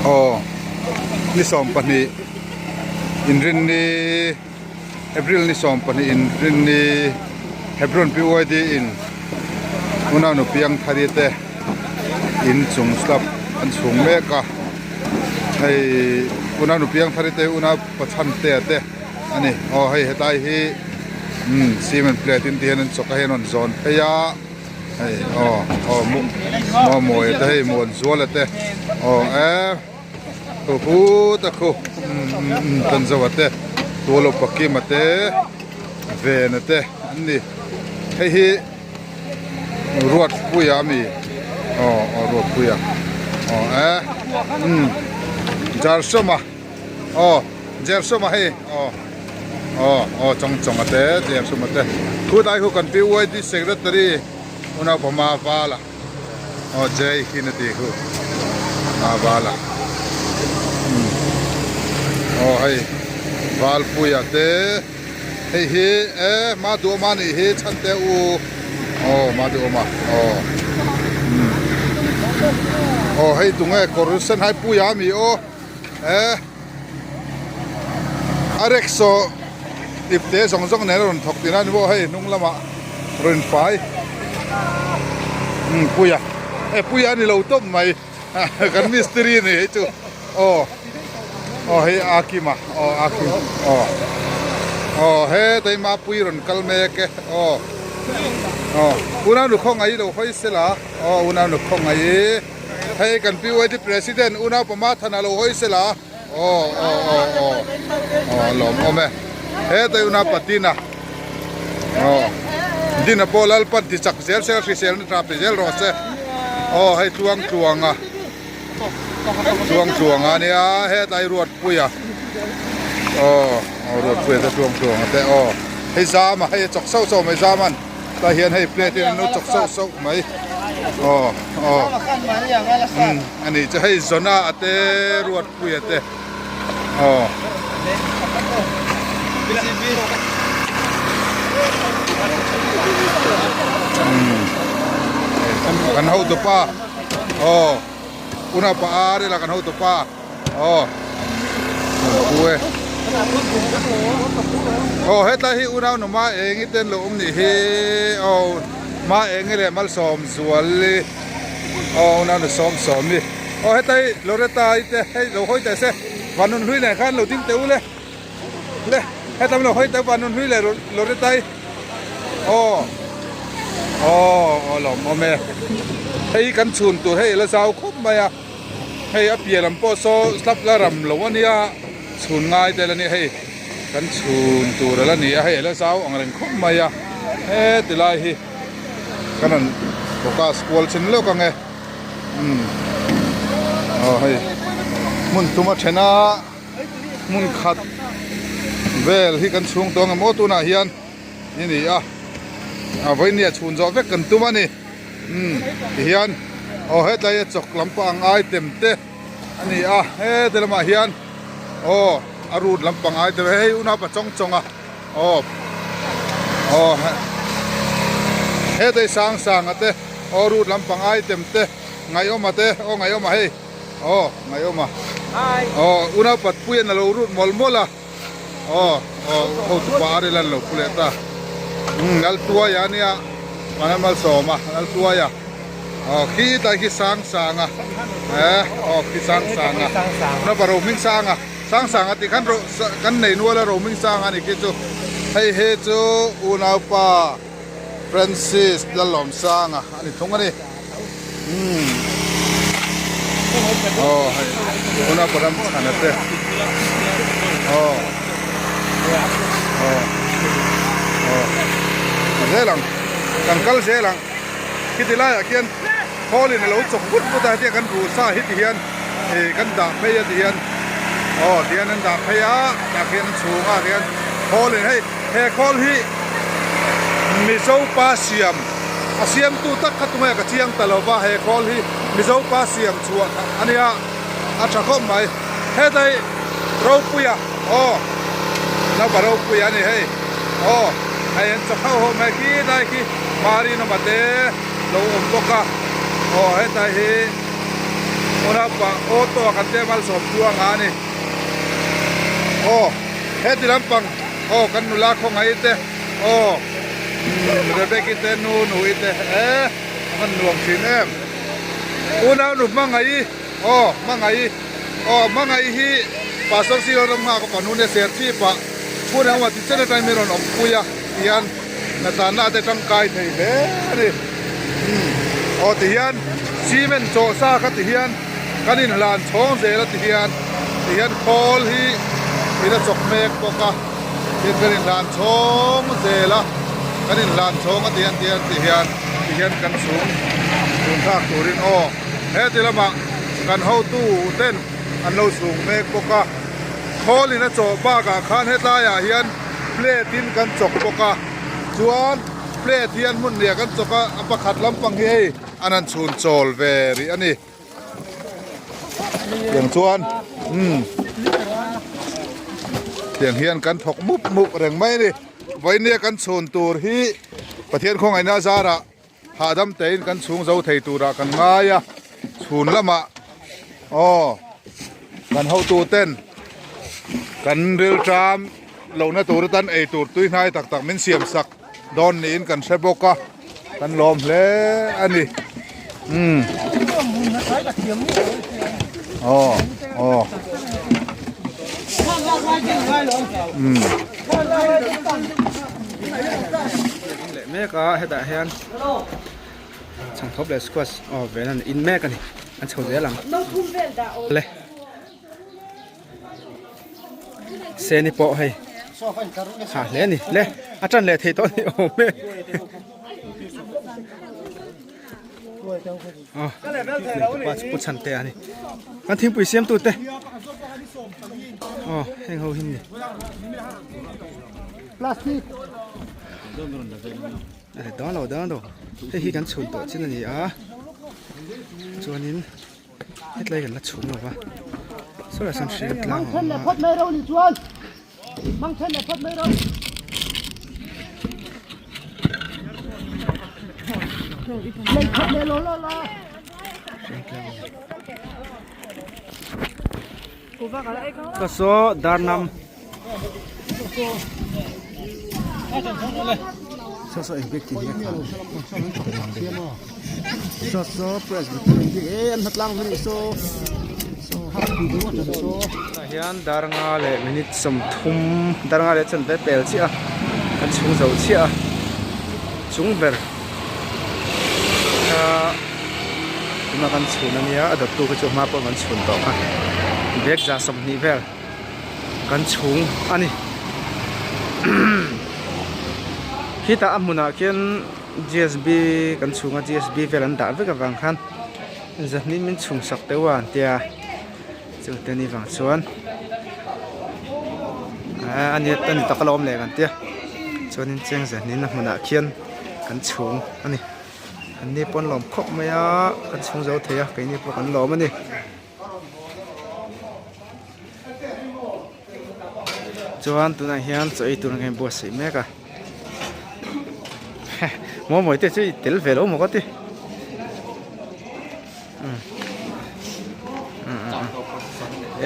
Aw ni 12 inrinni April ni 12 inrinni Hebron PYD in unau piang thari te in chung slab an chhung mek a hei unau piang thari te unau pachhan te te ani aw hei hetlai hi umm cement plate in ti hian an chawk a hei an rawn zawn phei a. Hei aw aw mu mawmawia te hei muanzuala te aw e khu hu ta khu umm tanzova te tualo pakima te vena te an ni hei hi ruatpuia ami aw aw ruatpuia aw e umm jarsawma aw jersawma hei aw. Aw aw chawng chawng a te chiang sum a te khulai khu kan PYD secretary unaupa Mavala aw Jai Hind a tih khu Mavala umm aw hei Valpuia te hei hi e Maduhawma anih hi chhante u aw Maduhawma aw umm aw hei tunge kawr sen hai Puia ami aw e. A rickshaw ip te zawng zawng nen a rawn thawk tih na ni maw hei hnung lamah rawn fai umm puia e puia a ni lo tawp mai kan mistiri a ni hei chu aw aw hei a kima aw a kim aw aw hetai mapui rawn kal mek e aw aw unau nu khawngaih lo hawi sela aw unau nu khawngaih. Hei kan PYD President Unau Pama Thana lo hawi sela aw aw aw aw aw lawm awm e hetai Unau Patina aw Dina pawh Lalpan ti chak zel sela hriselna tha pe zel rawh se aw hei tluang tluanga tluang tluanga ania hetlai Ruatpuia aw aw Ruatpuia te tluang tluanga te aw hei zama hei a chawk sauh sauh mai Zaman. Tah hian hei plate in an lo chawk sauh sauh mai aw aw umm a nih chu hei zawna a te ruatpuia te aw. Umm kan hotupa aw unaupa ar ila kan hotupa. Aw pu e aw hetlai hi unau nu ma eng i ten lo awm nih hi aw ma eng i leh malsawm zual i aw unau nu sawm sawm i aw hetlai Loretta i te hei lo hawi teh se vanun hlui nen khan lo ding teh u le le hetlai lo hawi teh vanun hlui leh Loretta i aw aw aw lawm awm e hei kan chhun tur hei la zau khawp mai a. Hei a piah lam pawh saw slab la ram lo a nia chhun ngai tel a nia hei kan chhun tur ala ni a hei ala zau ang reng khawp mai a heti lai hi kan rawn focus kual chin lawk ang e umm aw hei hmun thum a then a hmun khat vel hi kan chhung tawng emaw tunah hian ni ni a a vawinia chhun zawh vek kan tum a ni. Umm tihian aw hetlai a chawk lampang item te a ni a heti lamah hian aw a root lampang item hei unaupa chawng chawng a aw aw hetlai sang sang a te aw root lampang item te ngaihawma te aw ngaihawma hei aw ngaihawma aw unaupa puian a lo root mawlh mawlh a. Aw aw hotu pa a rilhan lo pu leh ta umm Laltuaia a nia Mana Malsawma Laltuaia aw khi tlai khi sang sang a eh aw khi sang sang a napa Rohming sang a sang sang a tih khan ro kan nei nual a Rohming sang a ni khi chu hei hi chu unaupa Francis Lalawmsanga a ni thung a ni umm aw hei unaupa Ramchhana te aw aw aw zel ang kan kal zel ang khiti laiah khian khawl in alo chawk vut vut a hetia kan ruh sa hi ti hian ih kan dah phei a ti hian aw ti hian an dah phei a tah khian a chhungah khian khawl in hei. He khawl hi Mizo pa siam a siamtu tak kha tunge ka chiang ta lova he khawl hi Mizo pa siam chhuah a nia a tha khawp mai hetlai Ropuia aw Naupa Ropuia a ni hei aw hei an chawk hauh hauh mai khi tlai khi Marinawma te lo awm bawk a aw hetlai hi. Unaupa auto a kan te malsawm tluang a ni. Aw heti lampang aw kan nula khawngaih te aw Rebecca te nu nui te e a van nuam thin em. Unau nu hmangaih aw hmangaih aw hmangaih hi Pastor Silo ram nghak a fanu nia ser chip ah hun engemaw ti chen atangin min rawn awmpui a tihian hnatanna te tangkai thei hle a ni. Aw tihian cement chawh sa kha tihian kan inhlan chhawng zel a tihian tihian khawl hi ila chawk mek bawk a tin kan inhlan chhawng zel a kan inhlan chhawng a tihian tihian tihian tihian kan chhung chhung thlak turin aw heti lamah kan hotu ten an lo chhung mek bawk a khawl in a chawh bakah khan hetlaiah hian plate in kan chawk bawk a chuan plate hian hmun hniah kan chawk a a pakhat lampang hi hei an han chhun chawl ve rih a ni tiang chuan umm tiang hian kan thawk mup mup reng mai a ni vawinia kan chhun tur hi Pathian khawngaihna a zarah hahdam tein kan chhung zo thei turah kan ngai a chhun lamah aw kan hotu ten kan rilṭam lohna tur atan eitur tui hnai tak tak min siam sak dawn niin kan hre bawk a kan lawm hle a ni umm aw aw umm. Leh mek a hetah hian chhangthawp leh squash aw vel an in mek a ni an chho zel ang le seni pawh hei ha hle a ni le a tan leh thei tawh a ni awm e aw pa chu pu chhan te a ni kan thingpui siam tu te aw heng ho hi ni. Plastic. A dawn lo dawn lo hei hi kan chhun tawh chin a ni a chuanin hetlai kan la chhun lo va sawlai sawn hriat tlang a awm a. Ka saw darnam Saw saw eng bik tih hi a kha saw saw presbyterian bik e an hmatlang mai ni saw saw hak pui deuh a ṭan saw. Tunah hian darnga leh minute 30 darnga leh chanve pel chiah a kan chhung zo chiah a chung ber kha tuna kan chhun ania a dawttu kha chu hma pawh kan chhun tawh kha bag 20 vel. kan chhung a ni khitah a hmunah khian G S B kan chhunga G S B vel an dah vek avang khan zahnih min chhung sak teuh a an tia chu te ni vang chuan a ni a ni tak alawm leh kan tia chuanin cheng zahnih a hmunah khian kan chhung a ni an ni pawn lawm khawp mai a kan chhung zo thei a keini pawh kan lawm a ni. Chuan tunah hian chaw ei tur an buatsaih mek a maw mawi te chu i tel ve lo maw ka ti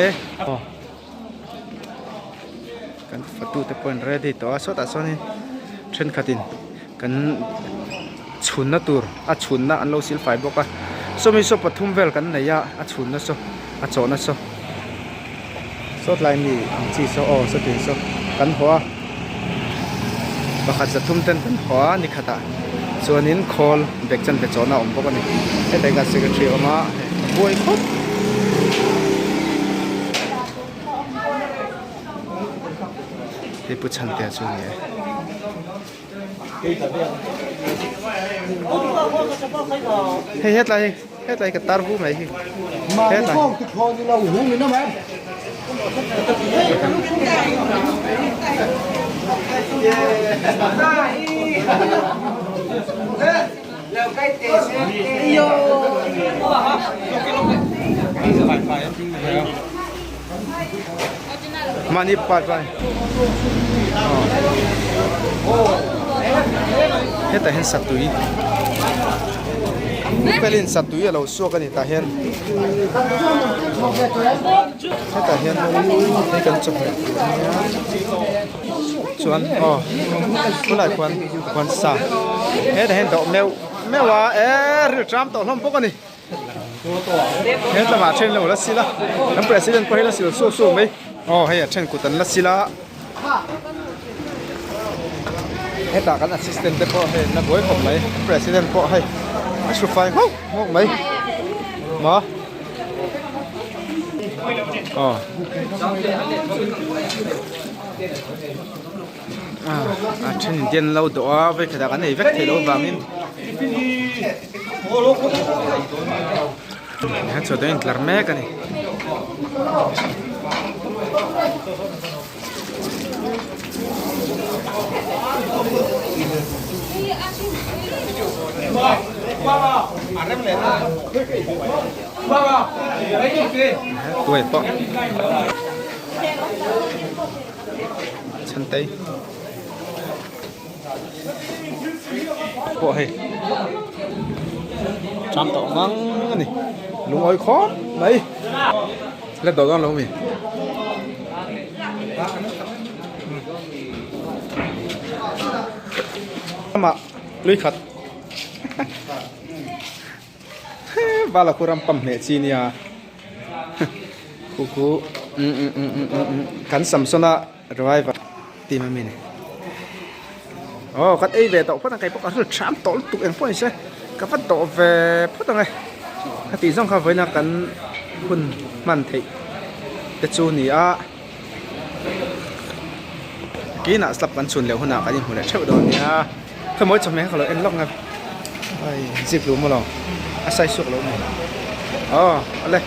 e aw kan fatu te pawh an ready tawh a sawtah sawnin thenkhatin kan chhunna tur a chhunna an lo silfai bawk a sawmi saw pathum vel kan nei a a chhunna saw a chawhna saw sawtlai mi ang chi saw aw sawtin saw kan haw a pakhat zathum ten kan haw a ni khatah chuanin khawl bag chan ve chawhna a awm bawk a ni hetah hian secretary a awm a a buai khawp. Hei pu Chhantea chu a ni e. Hei hetlai hi hetlai ka tar vu mai hi hetlai. Mahni part vai hetah hian satui. Felin satui a lo suak a ni tah hian hetah hian hei kan chawhmeh tur a nia chuan aw tunah khuan khuan sa hetah hian dawh meuh meuh a eee ril tram tawh hlawm bawk a ni he lamah then lo la sil a kan president pawh hi la sil suak suak mai aw hei a then kut an la sil a. Hetah kan assistant te pawh hei an la buai khawp mai president pawh hei a hru fai nghawk nghawk mai maw aw a then in te an lo dawh a vawikhatah kan ei vek theih loh avangin Hian chhuat a intlar mek a ni. Tuai pawh chhantei pawh hei ṭam tawh ngang a ni lungawi khawp mai la dawh dawn lo mi lamah lui khat vala khu ram pam hneh chi nia khu khu kan samsona Driver team a mi ni. Aw kan ei ve tawh phawt ang kei pawh ka hril ṭham tawh lutuk eng pawh ni se ka va dawh ve phawt ang e. Ka tih zawng kha vawiina kan hun hman theih te chu ni a. Kinah slap kan chhun leh hunah kan inhmu leh theuh dawn nia. Khawmawi chawhmeh kha ka lo en lawk ang e. Ai zip lu maw lo a sai suak lo a ni. Aw awle.